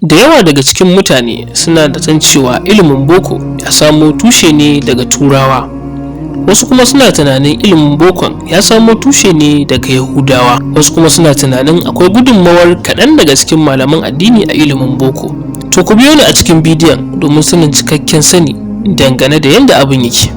Da yawa daga cikin mutane suna da san cewa ilimin boko ya samo tushe ne daga Turawa. Wasu kuma suna tunanin ilimin bokon ya samo tushe ne daga Yahudawa. Wasu kuma suna tunanin akwai gudunmawar kaɗan daga cikin malaman addini a ilimin boko. To ku biyo ni a cikin bidiyon domin sanin cikakken sani dangane da yadda abin yake.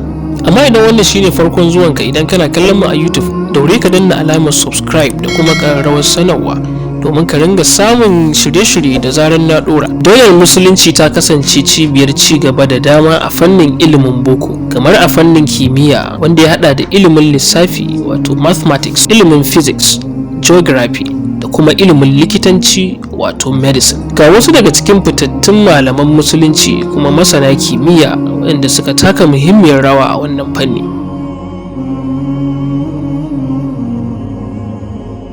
Amma idan wannan shine farkon zuwanka, idan kana kallon mu a YouTube, daure ka danna alamar subscribe da kuma ƙararrawar sanarwa domin ka ringa samun shirye-shirye da zarar na dora. Daular Musulunci ta kasance cibiyar ci gaba da dama a fannin ilimin boko, kamar a fannin kimiyya wanda ya hada da ilimin lissafi wato mathematics, ilimin physics, geography da kuma ilimin likitanci wato medicine. Ga wasu daga cikin fitattun malaman Musulunci kuma masana kimiyya waɗanda suka taka muhimmiyar rawa a wannan fanni.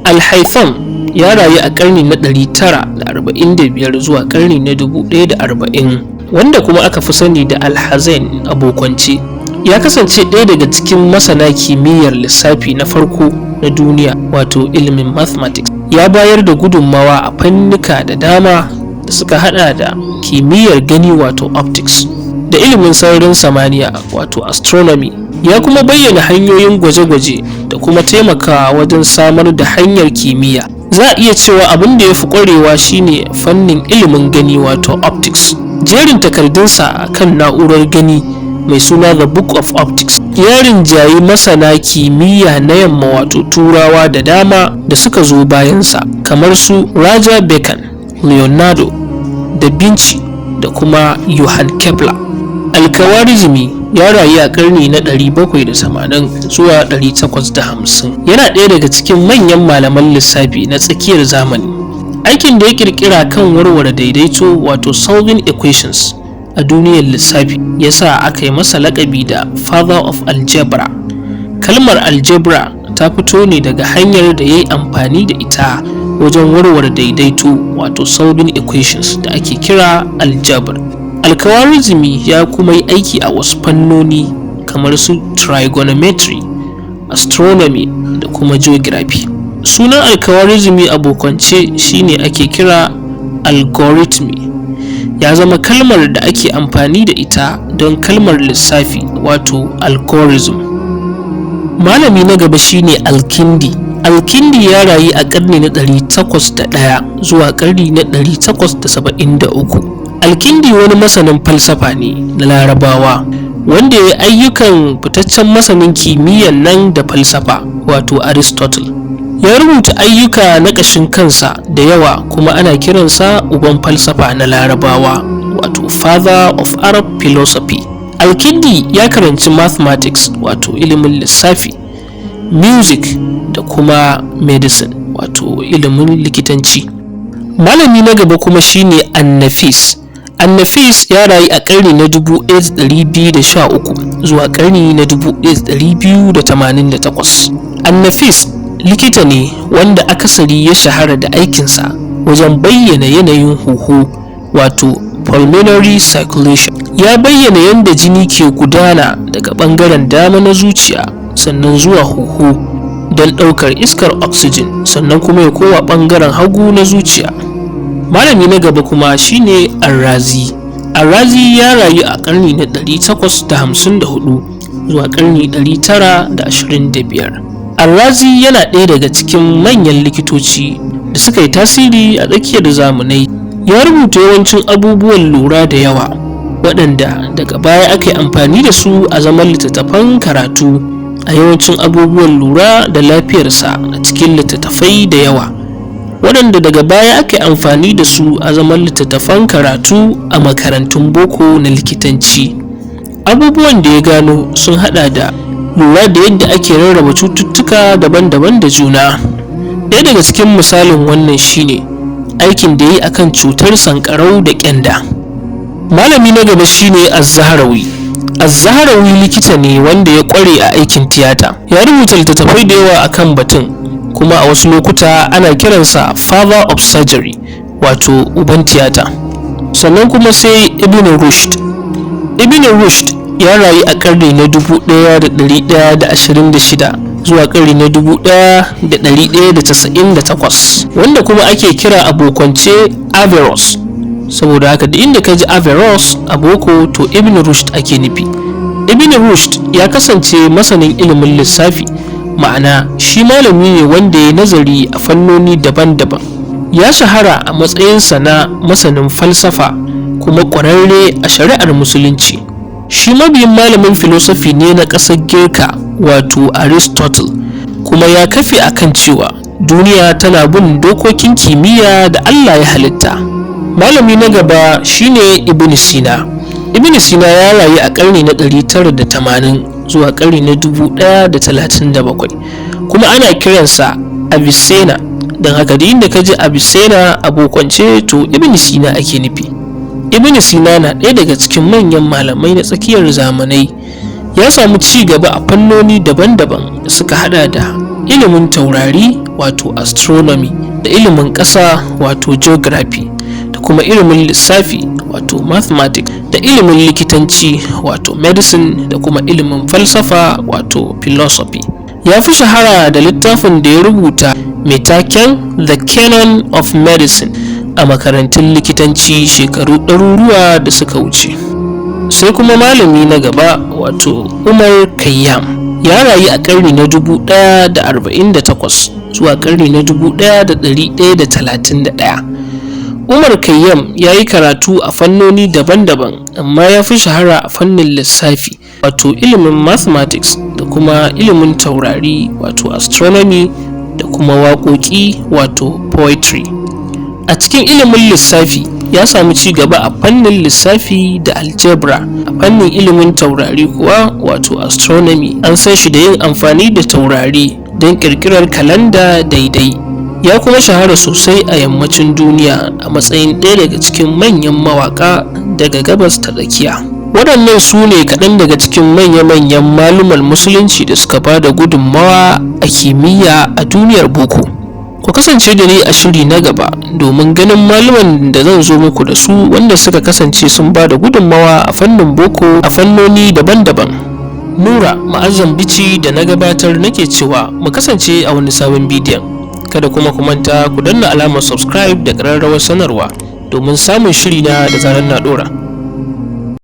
Al-Haytham ya rayu a ƙarni na 945 zuwa ƙarni na 1040, wanda kuma aka fi sani da Alhazen abokwance. Ya kasance ɗaya daga cikin masana kimiyyar lissafi na farko na duniya wato ilimin mathematics. Ya bayar da gudunmawa a fannuka da dama da suka hada da kimiyyar gani wato optics da ilimin sararin samaniya wato astronomy. Ya kuma bayyana hanyoyin gwaje-gwaje da kuma taimakawa wajen samar da hanyar kimiyya. Za a iya cewa abin da ya fi ƙwarewa shine fannin ilimin gani wato optics. Jerin takardunsa a kan na'urar gani mai suna The Book of Optics ya rinjayi masana kimiyya na yamma wato Turawa da dama da suka zo bayansa, kamar su Roger Bacon, Leonardo da Vinci da kuma Johann Kepler. Alkawarizmi ya rayu a ƙarni na 780 zuwa 850. Yana ɗaya daga cikin manyan malaman lissafi na tsakiyar zamani. Aikin da ya ƙirƙira kan warware daidaito wato solving equations a duniyar lissafi ya sa aka yi masa laƙabi da Father of Algebra. Kalmar algebra ta fito ne daga hanyar da ya yi amfani da ita wajen warware daidaito wato solving equations da ake kira algebra. Alkawarizmi ya kuma yi aiki a wasu fannoni kamar su trigonometry, astronomy da kuma geography. Sunan Alkawarizmi abokance shine ake kira algorithmy. Ya zama kalmar da ake amfani da ita don kalmar lissafi wato algorithm. Malami na gaba shine Alkindi. Alkindi ya rayu a ƙarni na 801 zuwa ƙarni na 873. Alkindi wani masanin falsafa ne na Larabawa wanda ya ayyukan fitaccen masanin kimiyyan nan da falsafa wato Aristotle. Ya rubuta ayyuka na ƙashin kansa da yawa, kuma ana kiransa uban falsafa na Larabawa wato Father of Arab Philosophy. Alkindi ya karanci mathematics wato ilimin lissafi, music da kuma medicine wato ilimin likitanci. Malami na gaba kuma shine Annafis. Annafis ya rayu a ƙarni na 1213 zuwa ƙarni na 1288. Annafis likita ne wanda akasari ya shahara da aikinsa wajen bayyana yanayin huhu wato pulmonary circulation. Ya bayyana yadda jini ke gudana daga ɓangaren dama na zuciya sannan zuwa huhu don ɗaukar iskar oxygen, sannan kuma ya koma ɓangaren hagu na zuciya. Malami na gaba kuma shine Arrazi. Arrazi ya rayu a ƙarni na 854 zuwa ƙarni 925. Arrazi yana ɗaya daga cikin manyan likitoci da suka yi tasiri a tsakiyar zamanai. Ya rubuta yawancin abubuwan lura da yawa waɗanda daga baya aka yi amfani da su a zaman littattafan karatu a yawancin abubuwan lura da lafiyarsa a cikin littattafai da yawa waɗanda daga baya aka yi amfani da su a zaman littattafan karatu a makarantun boko na likitanci. Abubuwan da ya gano sun haɗa da lura da yadda ake rarraba cututtuka daban-daban da juna. Ɗaya daga cikin misalin wannan shine aikin da ya yi akan cutar sankarau da ƙyanda. Malami na gaba shine Az-Zahrawi. Az-Zahrawi likita ne wanda ya ƙware a aikin tiyata. Ya rubuta littattafai da yawa akan batun, kuma a wasu lokuta ana kiransa Father of Surgery wato uban tiyata. Sannan kuma sai Ibn Rushd. Ibn Rushd ya rayu a ƙarni na 1126 zuwa ƙarni na 1198, wanda kuma ake kira abokance Averroes. Saboda haka, da inda ka ji Averroes a boko, to Ibn Rushd ake nufi. Ibn Rushd ya kasance masanin ilimin lissafi, ma'ana shi malami ne wanda ya nazari a fannoni daban-daban. Ya shahara a matsayinsa na masanin falsafa kuma ƙwararre a shari'ar Musulunci. Shi mabiyin malamin filosofi ne na ƙasar Girka, wato Aristotle, kuma ya kafe akan cewa duniya tana bin dokokin kimiyya da Allah ya halitta. Malami na gaba shine Ibn Sina. Ibn Sina ya rayu a ƙarni na 980 zuwa ƙarni na 1037, kuma ana kiransa Avicenna. Don haka, da inda ka ji Avicenna a bokwance, to Ibn Sina ake nufi. Ibn Sina na ɗaya daga cikin manyan malamai na tsakiyar zamanai. Ya samu ci gaba a fannoni daban-daban da suka hada da ilimin taurari, wato astronomy, da ilimin ƙasa, wato geography, da kuma ilimin lissafi, wato mathematics, da ilimin likitanci, wato medicine, da kuma ilimin falsafa, wato philosophy. Ya fi shahara da littafin da ya rubuta mai taken The Canon of Medicine a makarantun likitanci shekaru ɗaruruwa da suka wuce. Sai kuma malami na gaba, wato Umar Khayyam. Ya rayu a ƙarni na 1048 zuwa ƙarni na 1131. Umar Khayyam ya yi karatu a fannoni daban-daban, amma ya fi shahara a fannin lissafi, wato ilimin mathematics, da kuma ilimin taurari, wato astronomy, da kuma waƙoƙi, wato poetry. A cikin ilimin lissafi, ya samu ci gaba a fannin lissafi da algebra. A fannin ilimin taurari kuwa, wato astronomy, an san shi da yin amfani da taurari don ƙirƙirar kalanda daidai. Ya kuma shahara sosai a Yammacin duniya a matsayin ɗaya daga cikin manyan mawaƙa daga Gabas ta Tsakiya. Waɗannan su ne kaɗan daga cikin manya-manyan maluman Musulunci da suka ba da gudunmawa a kimiyya a duniyar boko. Ku kasance da ni a shiri na gaba domin ganin maluman da zan zo muku da su wanda suka kasance sun ba da gudunmawa a fannin boko a fannoni daban-daban. Nura Ma'azzam Bici da na gabatar nake cewa mu kasance a wani sabon bidiyon. Kada kuma ku manta ku danna alamar subscribe da ƙararrawar sanarwa domin samun shiri na da zarar na ɗora.